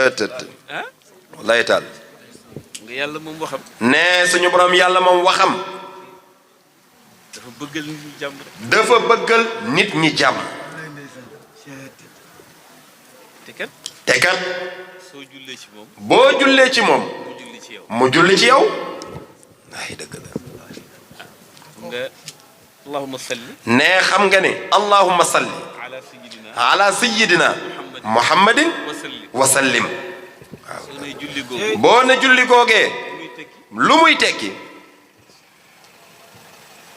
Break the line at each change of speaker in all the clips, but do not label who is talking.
cëtët wallaay taal
nga yàlla moom waxam
ne suñu borom yàlla moom waxam
dafa bëggal nit ñi jàmm rek
dafa bëggal nit ñi jàmm te kat
soo jullee ci moom
boo jullee ci moom
mu julli ci yow
mu julli ci yow ay dëgg la
nga allahumma salli
ne xam nga ne allahumma salli
ala sayyidina
ala sayyidina muhammadin
wa sallim
wa sallim
soo ne julli googu
boo ne julli googee
muy tekki
lu muy tekki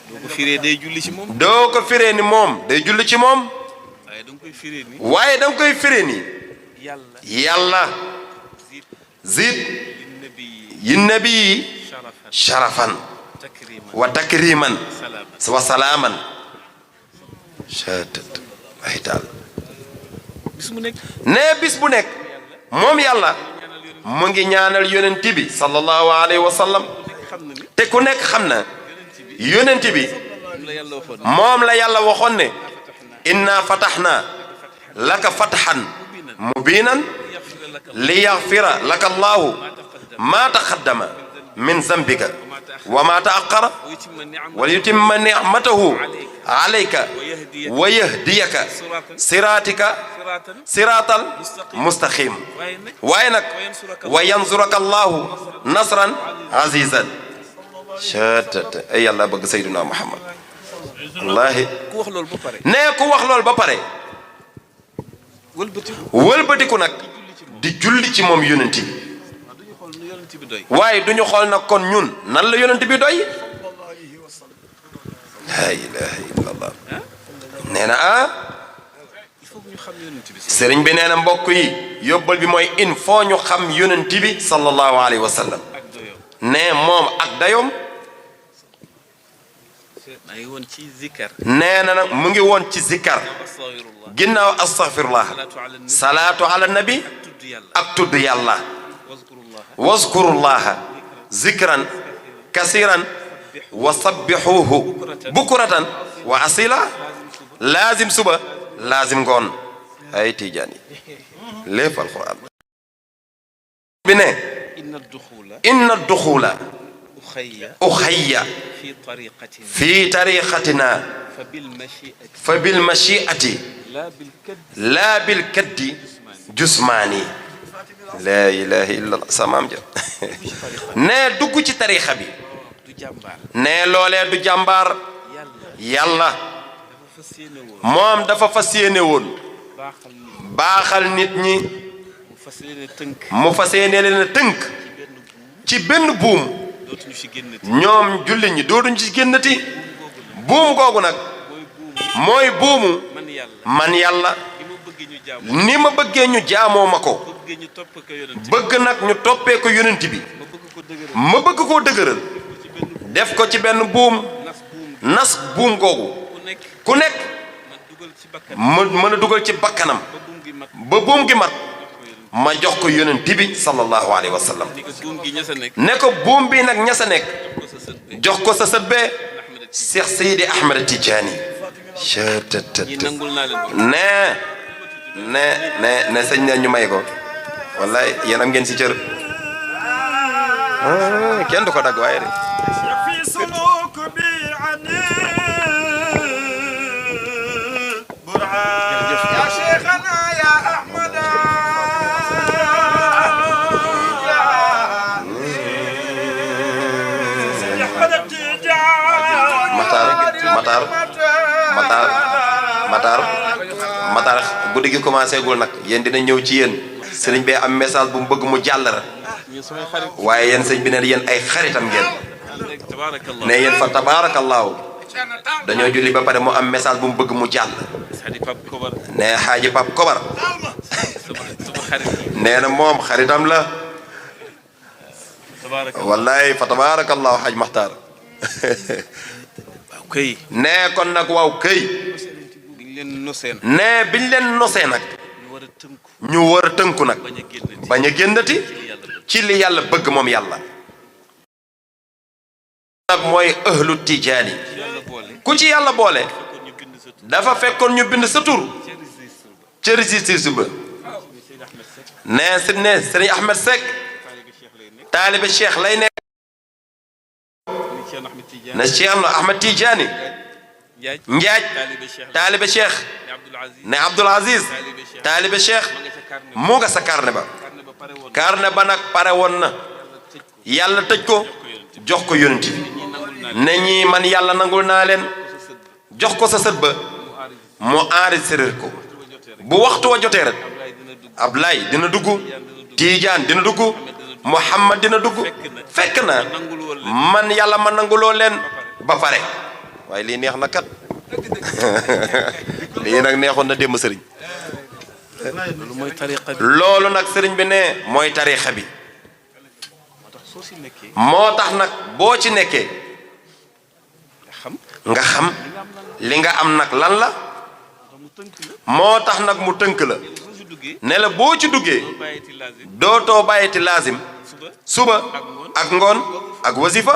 doo ko firee day julli ci moom
doo ko firee ni moom day julli ci moom
waaye da nga koy firee ni
waaye danga koy firee ni
yàlla
yàlla zid linnabii sharafan wa takriman wa salaaman ay taal
bis mu nekk
ne bis bu nekk moom yàlla mu ngi ñaanal yonent bi sallallahu alayhi wa sallam te ku nekk xam na yonent bi moom la yàlla waxoon ne inna fataxna laka fatxan mubinan li yaxfira laka allahu ma taqaddama min zambika wa ma taaqara wa yutimma nicmatahu alayka wa yahdiyaka siraatal mustaqim waaye nag wa yansuraka allahu nasran azizan ay yàlla bëgg sayduna muhammad wallahi
ku wax loolu ba pare
ne ku wax loolu ba pare wëlbatiku nag di julli ci moom yonent bi waaye duñu xool nag kon ñun nan la yonent bi doy la ilaha illallah nee na sëriñ bi nee na mbokk yi yóbbal bi mooy il faut ñu xam yonent bi sallallahu alayhi wa sallam ne moom ak dayoom nee na nag mu ngi woon ci zikkar ginnaaw astaghfirullah salaatu ala nabi ak tudd yàlla wazkurullaha zikran kasiran wa sabbixuuhu bukuratan wa asila laazim suba laazim ngoon ay tiijaan yi lépp alquran bi ne inna duxula uxayya fi tariqatina fa bil machiati laa bil kaddi jusmaani laa ilaha illa allah samaam ja nee dugg ci tarixa bi nee loolee du jàmbaar yàlla moom dafa fas yéene woon baaxal nit ñi mu fas yéene leen a tënk ci benn buum ñoom jullit ñi dootuñ ci génnati buum googu nag mooy buumu man yàlla ni ma bëggee ñu jaamoo ma ko bëgg nag ñu toppee ko yonent bi ma bëgg koo dëgëral def ko ci benn buum nas buum googu ku nekk mën a dugal ci bakkanam ba buum gi mat ma jox ko yonent bi sallallahu alayhi wa sallam ne ko buum bi nag ña sa nekk jox ko sa sët bee Cheikh Seydi Ahmed Tidiane ne sëñ ne ñu may ko wallaay yéen am ngeen si cër kenn du ko dagg waaye de Matar guddi gi commencé gul nag yéen dina ñëw ci yéen sëriñ bee am message bu mu bëgg mu jàll ra waaye yéen sëñ bi ne yéen ay xaritam ngeen ne yéen fa tabaarakallaahu dañoo julli ba pare mu am message bu mu bëgg mu jàll ne xaaji Pap Kobar nee na moom xaritam la wallaay fa tabaarakallaahu xaaj Maxtaar nee kon nag waaw këy nee biñ leen nosee nag ñu war a tënku nag bañ a génnati ci li yàlla bëgg moom yàlla nag mooy ahlu tijaani ku ci yàlla boole dafa fekkoon ñu bind sa tur ca registre ba nee si ne Serigne Ahmed Seck taalibe Cheikh lay nekk ne Cheikhna Ahmed Tidiane Njaaj taalibe Cheikh ne Abdoul Aziz taalibe Cheikh mu nga sa carnet ba carnet ba nag pare woon na yàlla tëj ko jox ko yonent bi ne ñii man yàlla nangul naa leen jox ko sa sët ba mu enregistré ko bu waxtu wa jotee rek Ablaye dina dugg Tidiane dina dugg Muhammad dina dugg fekk na man yàlla ma nanguloo leen ba pare waaye lii neex na kat lii nag neexoon na démb sëriñ
loolu mooy tariqa bi.
loolu nag sëriñ bi ne mooy tarixa bi
soo si nekkee
moo tax nag boo ci nekkee
nga xam
nga xam li nga am nag lan la
mu tënk la
moo tax nag mu tënk la
soo si duggee
ne la boo ci duggee
doo bàyyiti lazim
dootoo bàyyiti laazim
suba
suba ak ngoon ak wasifa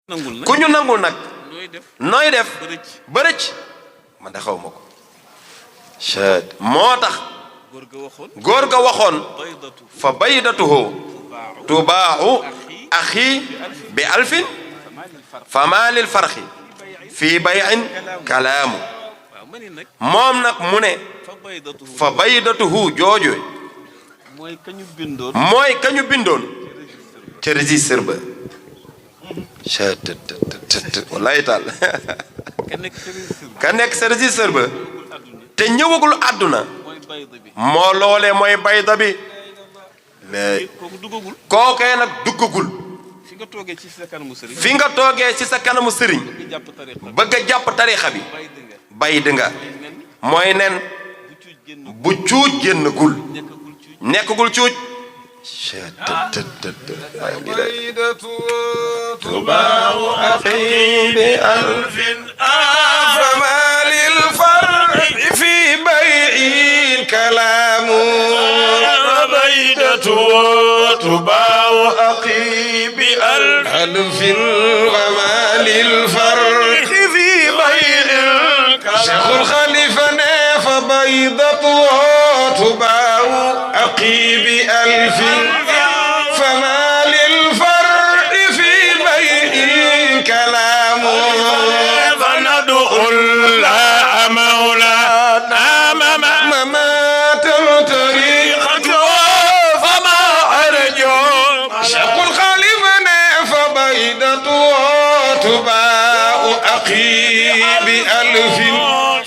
nangul nag
ku ñu nangul nag
nooy def
nooy def
bërëcc
bërëcc man da xaw ma ko chat moo tax
góor ga waxoon
góor ga waxoon
baydatu
fa baydatuhu
baaxu
tubaaxu axi bi alfin
famalil farq
fama lil farxi fii bayin kalaamu
waaw ma ni nag
moom nag mu ne
fa baydatu
fa baydatuhu jooju
mooy kañu bindoon
mooy kañu bindoon ca registre ba chat wallaay taal
ka nekk sëriñ sër
ka nekk sa registre ba
bul àdduna
te ñëwagul àdduna
mooy bayda bi
moo loolee mooy bayda bi mais
kooku duggagul
kookee nag duggagul
fi nga toogee ci sa kanamu sëriñ
fi nga toogee ci sa kanamu sëriñ
nga jàpp tariqa
bëgg a jàpp tarixa bi
bayda nga
baydi nga
nen
mooy nen
bu cuuj génn
bu cuuj génnagul
nekkagul cuuj
nekkagul cuuj تباع أخي بألف فما للفرق في بيع كلام بيدته تباع أخي بألف فما للفرق في بيع شيخ الخليفة فبيضته تباع أخي بألف فما للفرق في بيع كلام فندعو الله مولانا ممات طريقته فما أرجو شق الخليفة فبيضته تباع أخي بألف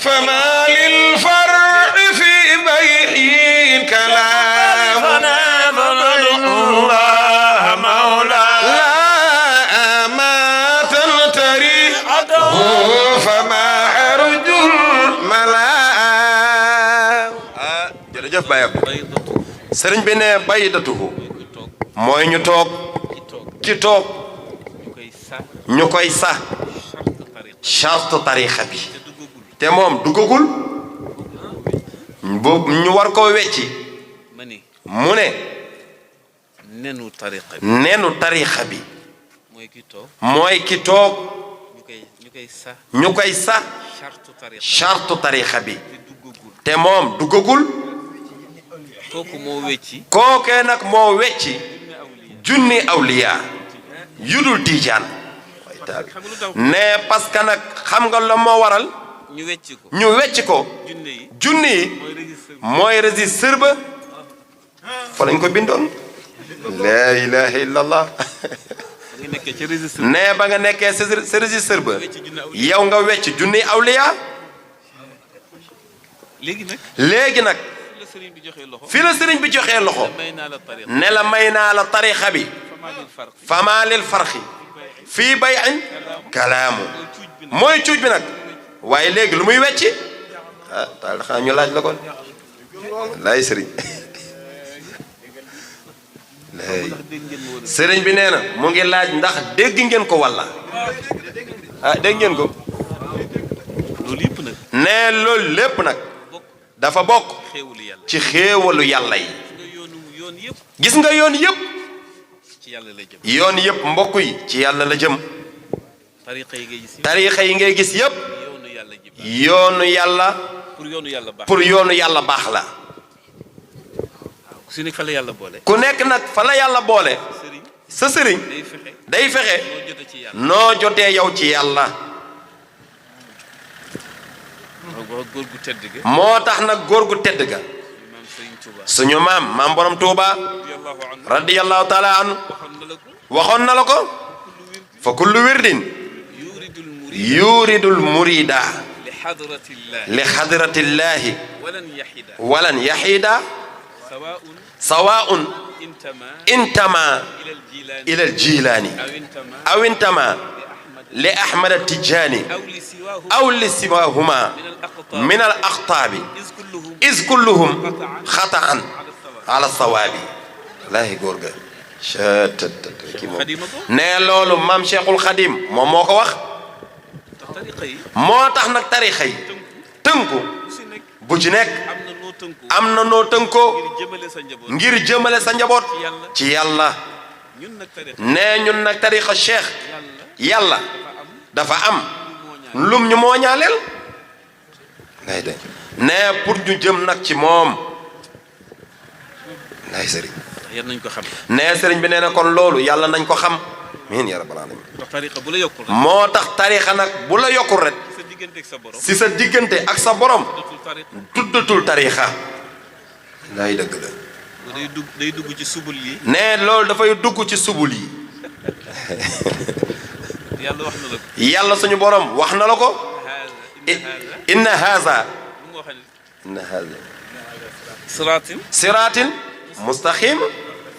فما للفرق في بيع كلام jërëjëf Baye Abdou
baydatu
sëriñ bi ne baydatuhu
ku toog
mooy ñu toog
ki toog
ci toog
ñu koy sa
ñu koy sa
charte tariqa
charte tarixa bi
te duggagul
te moom duggagul bu ñu war koo wecci
ma ni
mu ne
nenu tariqa bi
nenu tarixa bi
mooy ki toog
mooy ki toog
ñu koy sa
ñu koy sa
charte tariqa
charte tarixa bi
te duggagul
te moom duggagul
kooku moo wecci
kookee nag moo wecci
ne awliya
junni awliya yudul tiijaan
xam nga lu tax
ne parce que nag xam nga la moo waral
ñu wecci ko
ñu wecc ko
junne yi
junni yi
mooy registre
mooy registre ba fa lañ ko bindoon laa ilaha illallah
nga nekkee ci registre
ne ba nga nekkee sa registre ba
wecci junne awliya
yow nga wecc junni awliya
léegi nag
léegi nag
fi la sëriñ bi joxee loxo
fi la sëriñ bi joxee loxo
may naa la tariqa
ne la may naa la tarixa bi
famalil farq
fama lil farxi fii bay añ kalaamu mooy cuuj bi nag waaye léegi lu muy wecci ah taal xanaa ñu laaj la kon laay sëriñ laay
ndax dégg ngeen ma woon
sëriñ bi nee na mu ngi laaj ndax dégg ngeen ko walla ah dégg ngeen ko
loolu yëpp nag
nee loolu lépp nag
bokk
dafa bokk
xéewulu yàlla
ci xéewalu yàlla yi
nga yoon yëpp
gis nga yoon yëpp
ci yàlla la jëm
yoon yëpp mbokk yi ci yàlla la jëm
tariqa yi ngay gis yëpp
tarixa yi ngay gis yépp
yoonu yàlla ji baax
yoonu yàlla
pour yoonu yàlla baax
pour yoonu yàlla baax la
ku si nekk fa la yàlla boole
ku nekk nag fa la yàlla boole
sëriñ
sa sëriñ
day fexe
day fexe
loo jote ci yàlla
noo jotee yow ci yàlla
góor gu tedd gi
moo tax nag góor gu tedd ga
maam Sëriñ Tuuba
suñu maam borom Tuuba
radiyallahu anhu
radiyallahu taala anhu
waxoon na la ko
waxoon na la ko fa kullu wirdin
yuridul murid
yuridul murida
li hadratillah
li xadratillahi
walan yahida
walan yaxida
sawaun
sawaun
intama
intama
ila al jilani
ila aljilaani
aw intama
aw intama li ahmada tijani
aw li siwahu
aw li siwahuma
min al aqtab
min al aqtaabi
kulluhum
is kulluhum xataan ala sawaabi laahi góor ga kii moom
xadima ko
nee loolu maam Cheikhul Xadim moom moo ko wax
tax tariqa yi
moo tax nag tarixa yi tënku
ku si nekk
bu ci nekk
am na noo tënku
am na noo tënkoo
ngir jëmale sa njaboot
ngir jëmale sa njaboot ci yàlla
ñun nag tariqa
nee ñun nag tarixa cheikh
yàlla
yàlla dafa am lum ñu mooñaaleel ngay de nee pour ñu jëm nag ci moom ngay sëriñ
yar nañ ko xam
nee sëriñ bi nee na kon loolu yàlla nañ ko xam miin ya rabbal alamin
tax tariqa bu la yokkul rek
moo tax tarixa nag bu la yokkul rek
sa diggante ak sa borom
si sa diggante ak sa borom
dootul tariqa
tuddatul tarixa lay dëgg la
day dugg ci subul yi
nee loolu dafay dugg ci subul yi
yàlla wax na la ko
yàlla suñu borom wax na la ko inna haza
mu wax ne
inna haza
siraatin
siraatin mustaqim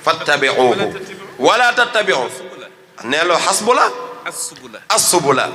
fattabi'uhu wala tattabi'u nee loo xasbula
as-subula
as-subula